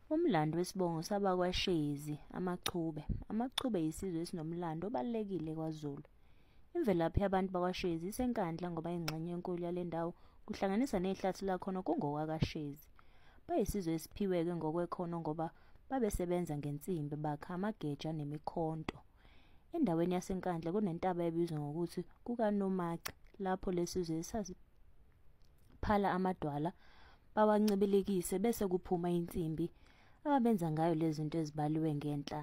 Umlando wesibongo sabakwaShezi, amaChube. AmaChube yisizwe esinomlando obalulekile kwaZulu. Imvelaphi yabantu bakwaShezi iseNkandla ngoba ingxenye enkulu yale ndawo kuhlanganisa nehlathi lakhona kungokwakaShezi. Bayisizwe esiphiwe-ke ngokwekhono ngoba babesebenza ngensimbi, bakha amageja nemikhonto. Endaweni yaseNkandla kunentaba ebizwa ngokuthi kukaNomaci lapho lesizwe esasiphala amadwala bawancibilikise bese kuphuma insimbi ababenza ngayo lezinto ezibaliwe ngenhla.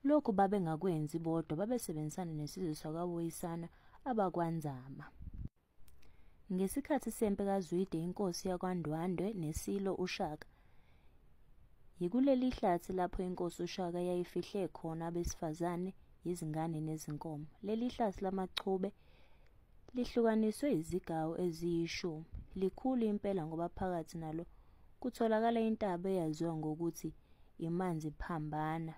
Lokhu babengakwenzi bodwa babesebenzisana nesizwe sakwaWoyisana abakwaNzama. Ngesikhathi sempi kaZwide inkosi yakwaNdwandwe neSilo uShaka, yikuleli hlathi lapho inkosi uShaka yayifihle khona abesifazane, izingane nezinkomo. Leli hlathi lamaChube lihlukaniswe izigawu eziyishumi. Likhulu impela ngoba phakathi nalo kutholakala intaba eyaziwa ngokuthi iManziphambana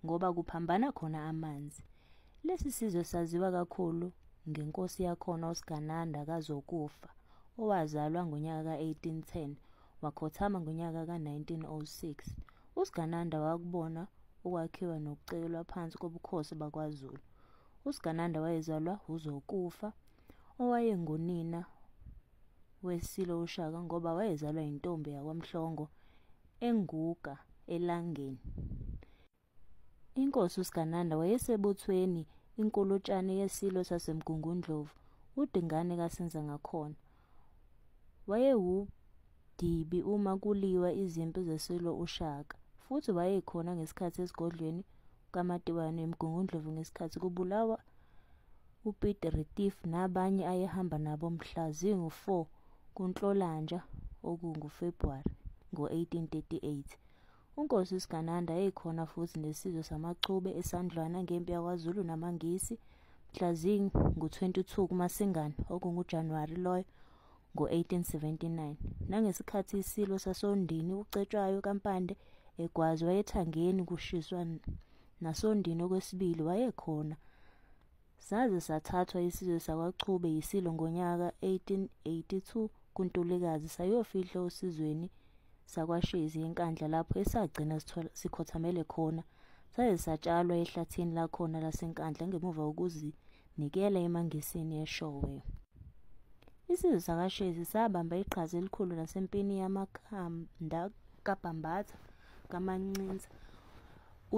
ngoba kuphambana khona amanzi. Lesi sizwe saziwa kakhulu ngenkosi yakhona uSigananda kaZokufa owazalwa ngonyaka ka-1810 wakhothama ngonyaka ka-1906. USigananda wakubona ukwakhiwa nokucekelwa phansi kobukhosi bakwaZulu. USigananda wayezalwa uZokufa owayengunina weSilo uShaka ngoba wayezalwa yintombi yakwaMhlongo eNguga eLangeni. Inkosi uSigananda wayesebuthweni iNkulutshane yeSilo saseMgungundlovu, uDingane kaSenzangakhona. Wayewudibi uma kuliwa izimpi zeSilo uShaka, futhi wayekhona ngesikhathi esigodlweni kaMatiwane eMgungundlovu ngesikhathi kubulawa uPiet Retief nabanye ayehamba nabo mhla zingu-4 kuNhlolanja okunguFebhuwari ngo-1838. UNkosi uSigananda wayekhona futhi nesizwe samaChube eSandlwana ngempi yakwaZulu namaNgisi mhla zingu-22 kuMasingana okunguJanuwari loyo ngo-1879. Nangesikhathi iSilo sasoNdini uCetshwayo kaMpande egwazwa ethangeni kushiswa nasoNdini okwesibili wayekhona. Saze sathathwa isizwe sakwaChube yiSilo ngonyaka ka-1882 kuNtulikazi sayofihlwa osizweni sakwaShezi eNkandla lapho esagcina sikhothamele khona. Saze satshalwa ehlathini lakhona laseNkandla ngemuva kokuzinikela emaNgisini eShowe. Isizwe sakwaShezi sabamba iqhaza elikhulu nasempini yamakhanda kaBhambatha kaMancinza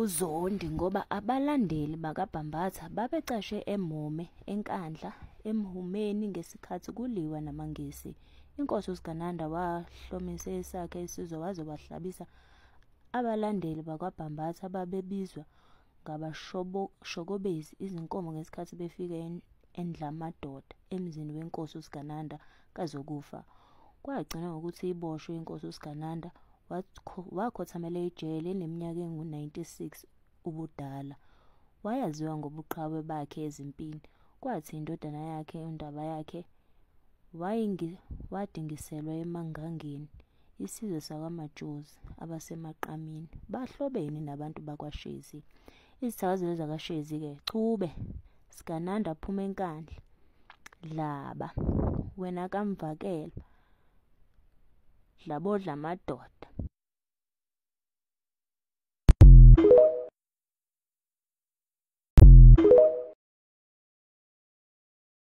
uZondi ngoba abalandeli bakaBhambatha babecashe eMome, eNkandla, eMhumeni ngesikhathi kuliwa namaNgisi. Inkosi uSigananda wahlomise esakhe isizwe waze wahlabisa abalandeli bakwaBhambatha ababebizwa ngabashokobezi izinkomo ngesikhathi befika eNdlamadoda emzini wenkosi uSigananda kaZokufa. Kwagcina ngokuthi iboshwe inkosi uSigananda wakhothamela ejele eneminyaka engu-96 ubudala. Wayaziwa ngobuqhawe bakhe ezimpini. Kwathi indodana yakhe uNdabayakhe wadingiselwa eMangangeni. Isizwe sakwaMajozi abaseMaqamini bahlobene nabantu bakwaShezi. Izithakazelo zakwaShezi-ke Chube, Sigananda phuma eNkandla, Dlaba, wena kaMvakelwa, Dlabodla amadoda.